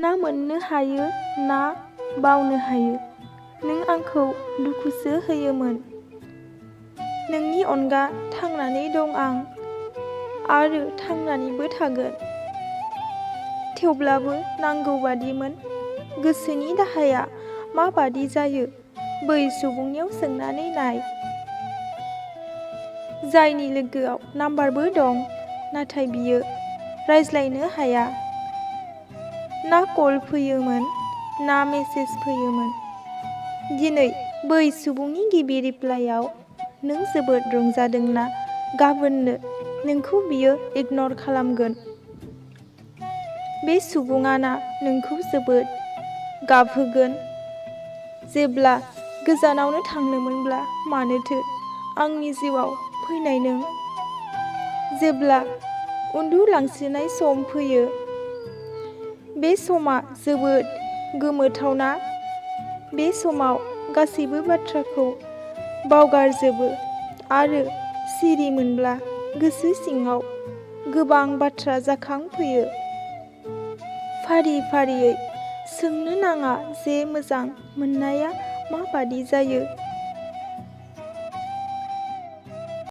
ना मोननो हायो ना बावनो हायो। नों आंखौ दुखुसो होयोमोन। नोंनि अनगा थांनानै दं आं आरो थांनानैबो थागोन। थेवब्लाबो नांगौ बादिमोन। गोसोनि दाहाया माबादि जायो बै सुबुंनियाव सोंनानै नाय, जायनि लोगोआव नाम्बारबो दं नाथाय बियो रायज्लायनो हाया। ना कल फैयोमोन ना मेसेज फैयोमोन। दिनै बै सुबुंनि गिबि रिप्लाइआव नों जोबोद रंजादोंना गाबोननो नोंखौ बियो इगनर खालामगोन। बे सुबुङाना नोंखौ जोबोद गाबहोगोन। जेब्ला गोजानावनो थांनोमोनब्ला मानोथो आंनि जिउआव फैनाय नों? जेब्ला उन्दुलांसिननाय सम फैयो, बे समा जोबोद गोमोथावना। बे समाव गासैबो बाथ्राखौ बावगारजोबो आरो सिरि मोनब्ला गोसो सिङाव गोबां बाथ्रा जाखांफैयो। फारि फारियै सोंनो नाङा जे मोजां मोननाया माबादि जायो।